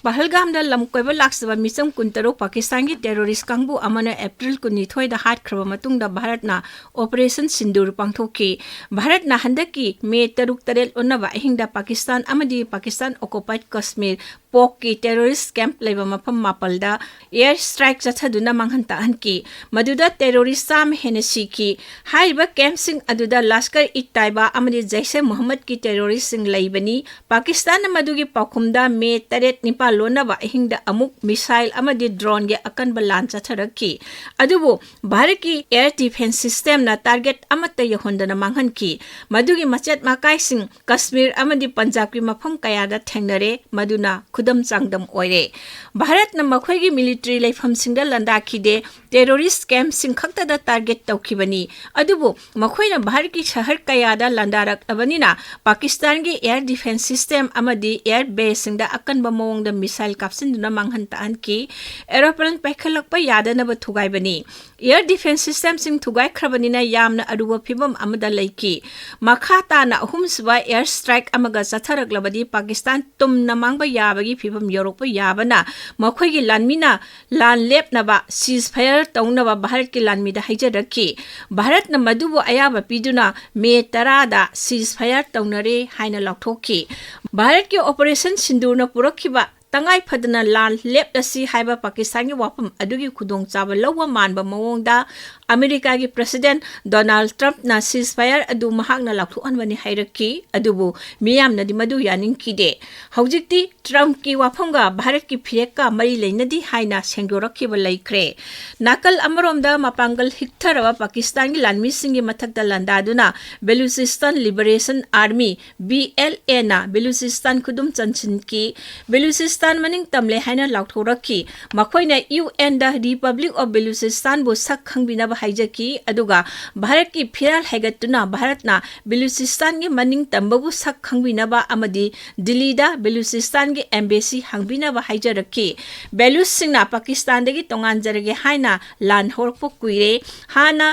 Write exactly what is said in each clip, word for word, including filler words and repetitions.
ꯄꯍꯜꯒꯥꯝꯗ ꯂꯝ ꯀꯣꯏꯕ ꯂꯥꯛꯆꯕ ꯃꯤꯆꯝ ꯀꯨꯟꯇꯔꯨꯛ ꯄꯥꯀꯤꯁꯇꯥꯟꯒꯤ terrorist ꯀꯥꯡꯕꯨ ꯑꯃꯅ April ꯀꯨꯟꯅꯤꯊꯣꯏꯗ ꯍꯥꯠꯈ꯭ꯔꯕ ꯃꯇꯨꯡꯗ ꯚꯥꯔꯠꯅ Operation Sindoor ꯄꯥꯡꯊꯣꯛꯈꯤ꯫ ꯚꯥꯔꯠꯅ ꯍꯟꯗꯛꯀꯤ May ꯇꯔꯨꯛ ꯇꯔꯦꯠ ꯂꯣꯟꯅꯕ ꯑꯍꯤꯡꯗ ꯄꯥꯀꯤꯁꯇꯥꯟ ꯑꯃꯗꯤ Pakistan occupied Kashmir, ꯄꯣꯛꯀꯤ terrorist camp ꯂꯩꯕ ꯃꯐꯝ ꯃꯥꯄꯜꯗ air strike ꯆꯠꯊꯗꯨꯅ ꯃꯥꯡꯍꯟ ꯇꯥꯛꯍꯟꯈꯤ꯫ ꯃꯗꯨꯗ terrorist ꯆꯥꯝꯃ ꯍꯦꯟꯅ ꯁꯤꯈꯤ꯫ ꯍꯥꯏꯔꯤꯕ campꯁꯤꯡ ꯑꯗꯨꯗ Lashkar-e-Taiba ꯑꯃꯗꯤ Jaish-e-Mohammed-ꯀꯤ terroristꯁꯤꯡ ꯂꯩꯕꯅꯤ꯫ ꯄꯥꯀꯤꯁꯇꯥꯟꯅ ꯃꯗꯨꯒꯤ ꯄꯥꯎꯈꯨꯝꯗ May ꯇꯔꯦꯠ ꯅꯤꯄꯥꯜ ꯂꯣꯟꯅꯕ ꯑꯍꯤꯡꯗ ꯑꯃꯨꯛ missile ꯑꯃꯗꯤ droneꯒꯤ ꯑꯀꯟꯕ ꯂꯥꯟ ꯆꯠꯊꯔꯛꯈꯤ꯫ ꯑꯗꯨꯕꯨ ꯚꯥꯔꯠꯀꯤ air defence systemꯅ target ꯑꯃꯠꯇ ꯌꯧꯍꯟꯗꯅ ꯃꯥꯡꯍꯟꯈꯤ꯫ ꯃꯗꯨꯒꯤ ꯃꯆꯦꯠ ꯃꯀꯥꯏꯁꯤꯡ ꯀꯁꯃꯤꯔ ꯑꯃꯗꯤ ꯄꯟꯖꯥꯕꯀꯤ ꯃꯐꯝ ꯀꯌꯥꯗ ꯊꯦꯡꯅꯔꯦ, ꯃꯗꯨꯅ ꯈꯨꯗꯝ ꯆꯥꯡꯗꯝ ꯑꯣꯏꯔꯦ꯫ ꯚꯥꯔꯠꯅ ꯃꯈꯣꯏꯒꯤ military ꯂꯩꯐꯝꯁꯤꯡꯗ ꯂꯥꯟꯗꯥꯈꯤꯗꯦ, terrorist campꯁꯤꯡ ꯈꯛꯇꯗ target ꯇꯧꯈꯤꯕꯅꯤ꯫ ꯑꯗꯨꯕꯨ ꯃꯈꯣꯏꯅ ꯚꯥꯔꯠꯀꯤ ꯁꯍꯔ ꯀꯌꯥꯗ ꯂꯥꯟꯗꯥꯔꯛꯂꯕꯅꯤꯅ ꯄꯥꯀꯤꯁꯇꯥꯟꯒꯤ air defence system ꯑꯃꯗꯤ air baseꯁꯤꯡꯗ ꯑꯀꯟꯕ ꯃꯑꯣꯡꯗ missile ꯀꯥꯞꯁꯤꯟꯗꯨꯅ ꯃꯥꯡꯍꯟ ꯇꯥꯛꯍꯟꯈꯤ꯫ Aeroplane ꯄꯥꯏꯈꯠꯂꯛꯄ ꯌꯥꯗꯅꯕ ꯊꯨꯒꯥꯏꯕꯅꯤ꯫ Air defence systemꯁꯤꯡ ꯊꯨꯒꯥꯏꯈ꯭ꯔꯕꯅꯤꯅ ꯌꯥꯝꯅ ꯑꯔꯨꯕ ꯐꯤꯚꯝ ꯑꯃꯗ ꯂꯩꯈꯤ꯫ ꯃꯈꯥ ꯇꯥꯅ ꯑꯍꯨꯝꯁꯨꯕ air strike ꯑꯃꯒ ꯆꯠꯊꯔꯛꯂꯕꯗꯤ ꯄꯥꯀꯤꯁꯇꯥꯟ ꯇꯨꯝꯅ ꯃꯥꯡꯕ ꯌꯥꯕꯒꯤ ꯐꯤꯚꯝ ꯌꯧꯔꯛꯄ ꯌꯥꯕꯅ ꯃꯈꯣꯏꯒꯤ ꯂꯥꯟꯃꯤꯅ ꯂꯥꯟ ꯂꯦꯞꯅꯕ ceasefire ꯇꯧꯅꯕ ꯚꯥꯔꯠꯀꯤ ꯂꯥꯟꯃꯤꯗ ꯍꯥꯏꯖꯔꯛꯈꯤ꯫ ꯚꯥꯔꯠꯅ ꯃꯗꯨꯕꯨ ꯑꯌꯥꯕ ꯄꯤꯗꯨꯅ May ꯇꯔꯥꯗ ceasefire ꯇꯧꯅꯔꯦ ꯍꯥꯏꯅ ꯂꯥꯎꯊꯣꯛꯈꯤ꯫ ꯚꯥꯔꯠꯀꯤ Operation Sindoorꯅ ꯄꯨꯔꯛꯈꯤꯕ ꯇꯉꯥꯏ ꯐꯗꯅ ꯂꯥꯟ ꯂꯦꯞꯂꯁꯤ ꯍꯥꯏꯕ ꯄꯥꯀꯤꯁꯇꯥꯟꯒꯤ ꯋꯥꯐꯝ ꯑꯗꯨꯒꯤ ꯈꯨꯗꯣꯡꯆꯥꯕ ꯂꯧꯕ ꯃꯥꯟꯕ ꯃꯑꯣꯡꯗ ꯑꯃꯦꯔꯤꯀꯥꯒꯤ President Donald Trumpꯅ ceasefire ꯑꯗꯨ ꯃꯍꯥꯛꯅ ꯂꯥꯎꯊꯣꯛꯍꯟꯕꯅꯤ ꯍꯥꯏꯔꯛꯈꯤ꯫ ꯑꯗꯨꯕꯨ ꯃꯤꯌꯥꯝꯅꯗꯤ ꯃꯗꯨ ꯌꯥꯅꯤꯡꯈꯤꯗꯦ꯫ ꯍꯧꯖꯤꯛꯇꯤ Trumpꯀꯤ ꯋꯥꯐꯝꯒ ꯚꯥꯔꯠꯀꯤ ꯐꯤꯔꯦꯞꯀ ꯃꯔꯤ ꯂꯩꯅꯗꯦ ꯍꯥꯏꯅ ꯁꯦꯡꯗꯣꯔꯛꯈꯤꯕ ꯂꯩꯈ꯭ꯔꯦ꯫ ꯅꯥꯀꯜ ꯑꯃꯔꯣꯝꯗ ꯃꯄꯥꯡꯒꯜ ꯍꯤꯛꯊꯔꯕ ꯄꯥꯀꯤꯁꯇꯥꯟꯒꯤ ꯂꯥꯟꯃꯤꯁꯤꯡꯒꯤ ꯃꯊꯛꯇ ꯂꯥꯟꯗꯥꯗꯨꯅ Baluchistan Liberation Army, BLAꯅ ꯕꯦꯂꯨꯆꯤꯁꯇꯥꯟ ꯈꯨꯗꯨꯝ ꯆꯟꯁꯤꯟꯈꯤ꯫ ꯕꯦꯂꯨꯆꯤꯁꯇꯥꯟ ꯃꯅꯤꯡ ꯇꯝꯂꯦ ꯍꯥꯏꯅ ꯂꯥꯎꯊꯣꯔꯛꯈꯤ꯫ ꯃꯈꯣꯏꯅ UNꯗ Republic of Baluchistanꯕꯨ ꯁꯛ ꯈꯪꯕꯤꯅꯕ ꯍꯥꯏꯖꯈꯤ꯫ ꯑꯗꯨꯒ ꯚꯥꯔꯠꯀꯤ ꯐꯤꯔꯥꯜ ꯍꯥꯏꯒꯠꯇꯨꯅ ꯚꯥꯔꯠꯅ ꯕꯦꯂꯨꯆꯤꯁꯇꯥꯟꯒꯤ ꯃꯅꯤꯡ ꯇꯝꯕꯕꯨ ꯁꯛ ꯈꯪꯕꯤꯅꯕ ꯑꯃꯗꯤ ꯗꯤꯜꯂꯤꯗ ꯕꯦꯂꯨꯆꯤꯁꯇꯥꯟꯒꯤ embassy ꯍꯥꯡꯕꯤꯅꯕ ꯍꯥꯏꯖꯔꯛꯈꯤ꯫ ꯕꯦꯂꯨꯆꯁꯤꯡꯅ ꯄꯥꯀꯤꯁꯇꯥꯟꯗꯒꯤ ꯇꯣꯉꯥꯟꯖꯔꯒꯦ ꯍꯥꯏꯅ ꯂꯥꯟ ꯍꯧꯔꯛꯄ ꯀꯨꯏꯔꯦ꯫ ꯍꯥꯟꯅ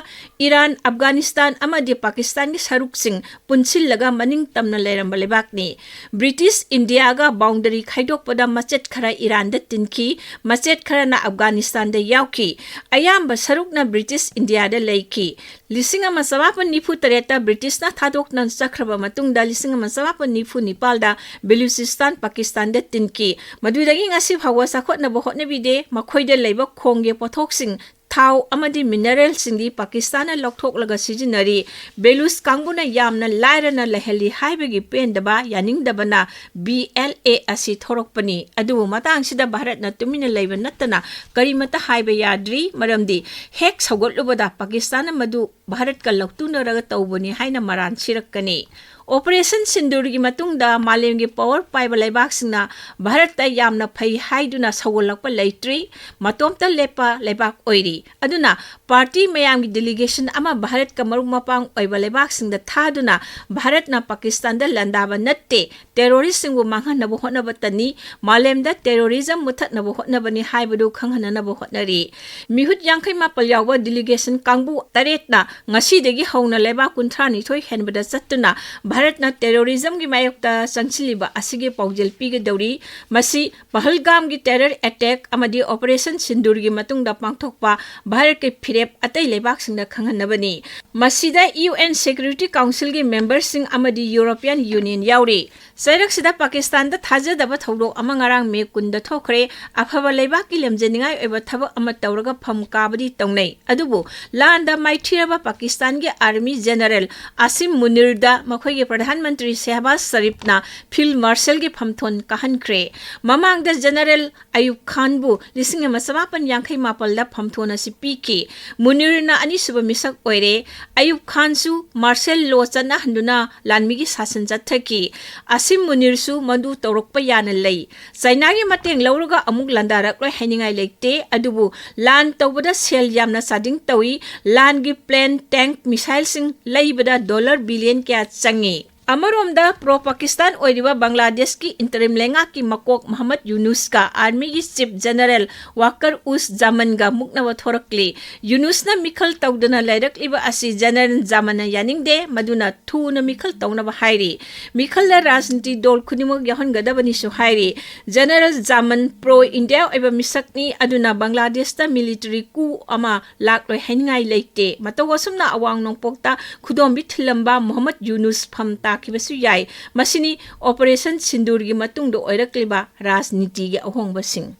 ꯏꯔꯥꯟ, ꯑꯐꯒꯥꯅꯤꯁꯇꯥꯟ ꯑꯃꯗꯤ ꯄꯥꯀꯤꯁꯇꯥꯟꯒꯤ ꯁꯔꯨꯛꯁꯤꯡ ꯄꯨꯟꯁꯤꯜꯂꯒ ꯃꯅꯤꯡ ꯇꯝꯅ ꯂꯩꯔꯝꯕ ꯂꯩꯕꯥꯛꯅꯤ꯫ ꯕ꯭ꯔꯤꯇꯤꯁ ꯏꯟꯗꯤꯌꯥꯒ boundary ꯈꯥꯏꯗꯣꯛꯄꯗ ꯃꯆꯦꯠ ꯈꯔ ꯏꯔꯥꯟꯗ ꯇꯤꯟꯈꯤ, ꯃꯆꯦꯠ ꯈꯔꯅ ꯑꯐꯒꯥꯅꯤꯁꯇꯥꯟꯗ ꯌꯥꯎꯈꯤ꯫ ꯑꯌꯥꯝꯕ ꯁꯔꯨꯛꯅ ꯕ꯭ꯔꯤꯇꯤꯁ ꯏꯟꯗꯤꯌꯥꯗ ꯂꯩꯈꯤ꯫ ꯂꯤꯁꯤꯡ ꯑꯃ ꯆꯃꯥꯄꯟ ꯅꯤꯐꯨ ꯇꯔꯦꯠꯇ ꯕ꯭ꯔꯤꯇꯤꯁꯅ ꯊꯥꯗꯣꯛꯅ ꯆꯠꯈ꯭ꯔꯕ ꯃꯇꯨꯡꯗ ꯂꯤꯁꯤꯡ ꯑꯃ ꯆꯃꯥꯄꯟ ꯅꯤꯐꯨ ꯅꯤꯄꯥꯜꯗ ꯕꯦꯂꯨꯆꯤꯁꯇꯥꯟ ꯄꯥꯀꯤꯁꯇꯥꯟꯗ ꯇꯤꯟꯈꯤ꯫ ꯃꯗꯨꯗꯒꯤ ꯉꯁꯤ ꯐꯥꯎꯕ ꯆꯥꯎꯈꯠꯅꯕ ꯍꯣꯠꯅꯕꯤꯗꯦ꯫ ꯃꯈꯣꯏꯗ ꯂꯩꯕ ꯈꯣꯡꯒꯤ ꯄꯣꯠꯊꯣꯛꯁꯤꯡ, ꯊꯥꯎ ꯑꯃꯗꯤ mineralꯁꯤꯡꯗꯤ ꯄꯥꯀꯤꯁꯇꯥꯟꯅ ꯂꯧꯊꯣꯛꯂꯒ ꯁꯤꯖꯤꯟꯅꯔꯤ꯫ ꯕꯦꯂꯨꯆ ꯀꯥꯡꯕꯨꯅ ꯌꯥꯝꯅ ꯂꯥꯏꯔꯅ ꯂꯩꯍꯜꯂꯤ ꯍꯥꯏꯕꯒꯤ ꯄꯦꯟꯗꯕ, ꯌꯥꯅꯤꯡꯗꯕꯅ B L A ꯑꯁꯤ ꯊꯣꯔꯛꯄꯅꯤ꯫ ꯑꯗꯨꯕꯨ ꯃꯇꯥꯡꯁꯤꯗ ꯚꯥꯔꯠꯅ ꯇꯨꯃꯤꯟꯅ ꯂꯩꯕ ꯅꯠꯇꯅ ꯀꯔꯤꯃꯠꯇ ꯍꯥꯏꯕ ꯌꯥꯗ꯭ꯔꯤ꯫ ꯃꯔꯝꯗꯤ ꯍꯦꯛ ꯁꯧꯒꯠꯂꯨꯕꯗ ꯄꯥꯀꯤꯁꯇꯥꯟꯅ ꯃꯗꯨ ꯚꯥꯔꯠꯀ ꯂꯧꯇꯨꯅꯔꯒ ꯇꯧꯕꯅꯤ ꯍꯥꯏꯅ ꯃꯔꯥꯟ ꯁꯤꯔꯛꯀꯅꯤ꯫ Operation ꯁꯤꯟꯗꯨꯔꯒꯤ ꯃꯇꯨꯡꯗ ꯃꯥꯂꯦꯝꯒꯤ power ꯄꯥꯏꯕ ꯂꯩꯕꯥꯛꯁꯤꯡꯅ ꯚꯥꯔꯠꯇ ꯌꯥꯝꯅ ꯐꯩ ꯍꯥꯏꯗꯨꯅ ꯁꯧꯒꯠꯂꯛꯄ ꯂꯩꯇ꯭ꯔꯤ꯫ ꯃꯇꯣꯝꯇ ꯂꯦꯞꯄ ꯂꯩꯕꯥꯛ ꯑꯣꯏꯔꯤ꯫ ꯑꯗꯨꯅ party ꯃꯌꯥꯝꯒꯤ delegation ꯑꯃ ꯚꯥꯔꯠꯀ ꯃꯔꯨꯞ ꯃꯄꯥꯡ ꯑꯣꯏꯕ ꯂꯩꯕꯥꯛꯁꯤꯡꯗ ꯊꯥꯗꯨꯅ ꯚꯥꯔꯠꯅ ꯄꯥꯀꯤꯁꯇꯥꯟꯗ ꯂꯥꯟꯗꯥꯕ ꯅꯠꯇꯦ, terroristꯁꯤꯡꯕꯨ ꯃꯥꯡꯍꯟꯅꯕ ꯍꯣꯠꯅꯕꯇꯅꯤ, ꯃꯥꯂꯦꯝꯗ terrorism ꯃꯨꯊꯠꯅꯕ ꯍꯣꯠꯅꯕꯅꯤ ꯍꯥꯏꯕꯗꯨ ꯈꯪꯍꯟꯅꯅꯕ ꯍꯣꯠꯅꯔꯤ꯫ ꯃꯤꯍꯨꯠ ꯌꯥꯡꯈꯩ ꯃꯥꯄꯜ ꯌꯥꯎꯕ delegation ꯀꯥꯡꯕꯨ ꯇꯔꯦꯠꯅ ꯉꯁꯤꯗꯒꯤ ꯍꯧꯅ ꯂꯩꯕꯥꯛ ꯀꯨꯟꯊ꯭ꯔꯥ ꯅꯤꯊꯣꯏ ꯍꯦꯟꯕꯗ ꯆꯠꯇꯨꯅ ꯚꯥꯔꯠꯅ terrorismꯒꯤ ꯃꯥꯌꯣꯛꯇ ꯆꯪꯁꯤꯜꯂꯤꯕ ꯑꯁꯤꯒꯤ ꯄꯥꯎꯖꯦꯜ ꯄꯤꯒꯗꯧꯔꯤ꯫ ꯃꯁꯤ ꯄꯍꯜꯒꯥꯝꯒꯤ terror attack ꯑꯃꯗꯤ Operation ꯁꯤꯟꯗꯨꯔꯒꯤ ꯃꯇꯨꯡꯗ ꯄꯥꯡꯊꯣꯛꯄ ꯚꯥꯔꯠꯀꯤ ꯐꯤꯔꯦꯞ ꯑꯇꯩ ꯂꯩꯕꯥꯛꯁꯤꯡꯗ ꯈꯪꯍꯟꯅꯕꯅꯤ꯫ ꯃꯁꯤꯗ UN Security Councilꯒꯤ memberꯁꯤꯡ ꯑꯃꯗꯤ European Union ꯌꯥꯎꯔꯤ꯫ ꯆꯩꯔꯛꯁꯤꯗ ꯄꯥꯀꯤꯁꯇꯥꯟꯗ ꯊꯥꯖꯗꯕ ꯊꯧꯗꯣꯛ ꯑꯃ ꯉꯔꯥꯡ ꯃꯦ ꯀꯨꯟꯗ ꯊꯣꯛꯈ꯭ꯔꯦ꯫ ꯑꯐꯕ ꯂꯩꯕꯥꯛꯀꯤ ꯂꯦꯝꯖꯅꯤꯡꯉꯥꯏ ꯑꯣꯏꯕ ꯊꯕꯛ ꯑꯃ ꯇꯧꯔꯒ ꯐꯝ ꯀꯥꯕꯗꯤ ꯇꯧꯅꯩ, ꯑꯗꯨꯕꯨ ꯂꯥꯟꯗ ꯃꯥꯏꯊꯤꯔꯕ ꯄꯥꯀꯤꯁꯇꯥꯟꯒꯤ army general ꯑꯁꯤꯝ ꯃꯨꯅꯤꯔꯗ ꯃꯈꯣꯏꯒꯤ ꯄ꯭ꯔꯙꯥꯟ ꯃꯟꯇ꯭ꯔꯤ ꯁꯦꯍꯕꯥꯖ ꯁꯔꯤꯐꯅ ꯐꯤꯜꯗ ꯃꯥꯔꯁꯦꯜꯒꯤ ꯐꯝꯊꯣꯟ ꯀꯥꯍꯟꯈ꯭ꯔꯦ꯫ ꯃꯃꯥꯡꯗ ꯖꯦꯅꯔꯦꯜ ꯑꯌꯨꯕ ꯈꯥꯟꯕꯨ ꯂꯤꯁꯤꯡ ꯑꯃ ꯆꯃꯥꯄꯟ ꯌꯥꯡꯈꯩ ꯃꯥꯄꯜꯗ ꯐꯝꯊꯣꯟ ꯑꯁꯤ ꯄꯤꯈꯤ꯫ ꯃꯨꯅꯤꯔꯅ ꯑꯅꯤꯁꯨꯕ ꯃꯤꯁꯛ ꯑꯣꯏꯔꯦ꯫ ꯑꯌꯨꯕ ꯈꯥꯟꯁꯨ ꯃꯥꯔꯁꯦꯜ ꯂꯣ ꯆꯠꯅꯍꯟꯗꯨꯅ ꯂꯥꯟꯃꯤꯒꯤ ꯁꯥꯁꯟ ꯆꯠꯊꯈꯤ꯫ ꯑꯁꯤꯝ ꯃꯨꯅꯤꯔꯁꯨ ꯃꯗꯨ ꯇꯧꯔꯛꯄ ꯌꯥꯅ ꯂꯩ꯫ ꯆꯥꯏꯅꯥꯒꯤ ꯃꯇꯦꯡ ꯂꯧꯔꯒ ꯑꯃꯨꯛ ꯂꯥꯟꯗꯥꯔꯛꯂꯣꯏ ꯍꯥꯏꯅꯤꯡꯉꯥꯏ ꯂꯩꯇꯦ, ꯑꯗꯨꯕꯨ ꯂꯥꯟ ꯇꯧꯕꯗ ꯁꯦꯜ ꯌꯥꯝꯅ ꯆꯥꯗꯤꯡ ꯇꯧꯏ꯫ ꯂꯥꯟꯒꯤ ꯄ꯭ꯂꯦꯟ, ꯇꯦꯡꯛ, ꯃꯤꯁꯥꯏꯜꯁꯤꯡ ꯂꯩꯕꯗ ꯗꯣꯂꯔ ꯕꯤꯂꯤꯌꯟ ꯀꯌꯥ ꯆꯪꯉꯤ꯫ ꯑꯃꯔꯣꯝꯗ, ꯄ꯭ꯔꯣ ꯄꯥꯀꯤꯁꯇꯥꯟ ꯑꯣꯏꯔꯤꯕ ꯕꯪꯒ꯭ꯂꯥꯗꯦꯁꯀꯤ ꯏꯟꯇꯔꯤꯝ ꯂꯩꯉꯥꯛꯀꯤ ꯃꯀꯣꯛ ꯃꯍꯝꯃꯗ ꯌꯨꯅꯨꯁꯀ ꯑꯥꯔꯃꯤꯒꯤ ꯆꯤꯐ ꯖꯦꯅꯔꯦꯜ ꯋꯥꯀꯔ ꯎꯁ ꯖꯃꯟꯒ ꯃꯨꯛꯅꯕ ꯊꯣꯔꯛꯂꯤ꯫ ꯌꯨꯅꯨꯁꯅ ꯃꯤꯈꯜ ꯇꯧꯗꯅ ꯂꯩꯔꯛꯂꯤꯕ ꯑꯁꯤ ꯖꯦꯅꯔꯦꯜ ꯖꯃꯟꯅ ꯌꯥꯅꯤꯡꯗꯦ, ꯃꯗꯨꯅ ꯊꯨꯅ ꯃꯤꯈꯜ ꯇꯧꯅꯕ ꯍꯥꯏꯔꯤ꯫ ꯃꯤꯈꯜꯗ ꯔꯥꯖꯅꯤꯇꯤ ꯗꯣꯜ ꯈꯨꯗꯤꯡꯃꯛ ꯌꯥꯎꯍꯟꯒꯗꯕꯅꯤꯁꯨ ꯍꯥꯏꯔꯤ꯫ ꯖꯦꯅꯔꯦꯜ ꯖꯃꯟ ꯄ꯭ꯔꯣ ꯏꯟꯗꯤꯌꯥ ꯑꯣꯏꯕ ꯃꯤꯁꯛꯅꯤ, ꯑꯗꯨꯅ ꯕꯪꯒ꯭ꯂꯥꯗꯦꯁꯇ ꯃꯤꯂꯤꯇꯔꯤ ꯀꯨ ꯑꯃ ꯂꯥꯛꯂꯣꯏ ꯍꯥꯏꯅꯤꯡꯉꯥꯏ ꯂꯩꯇꯦ꯫ ꯃꯇꯧ ꯑꯁꯨꯝꯅ ꯑꯋꯥꯡ ꯅꯣꯡꯄꯣꯛꯇ ꯈꯨꯗꯣꯝꯕꯤ ꯊꯤꯜꯂꯝꯕ ꯃꯨꯍꯝꯃꯗ ꯌꯨꯅꯨꯁ ꯐꯝ ꯇꯥꯈꯤꯕꯁꯨ ꯌꯥꯏ꯫ ꯃꯁꯤꯅꯤ ꯑꯣꯄꯔꯦꯁꯟ ꯁꯤꯟꯗꯨꯔꯒꯤ ꯃꯇꯨꯡꯗ ꯑꯣꯏꯔꯛꯂꯤꯕ ꯔꯥꯖꯅꯤꯇꯤꯒꯤ ꯑꯍꯣꯡꯕꯁꯤꯡ꯫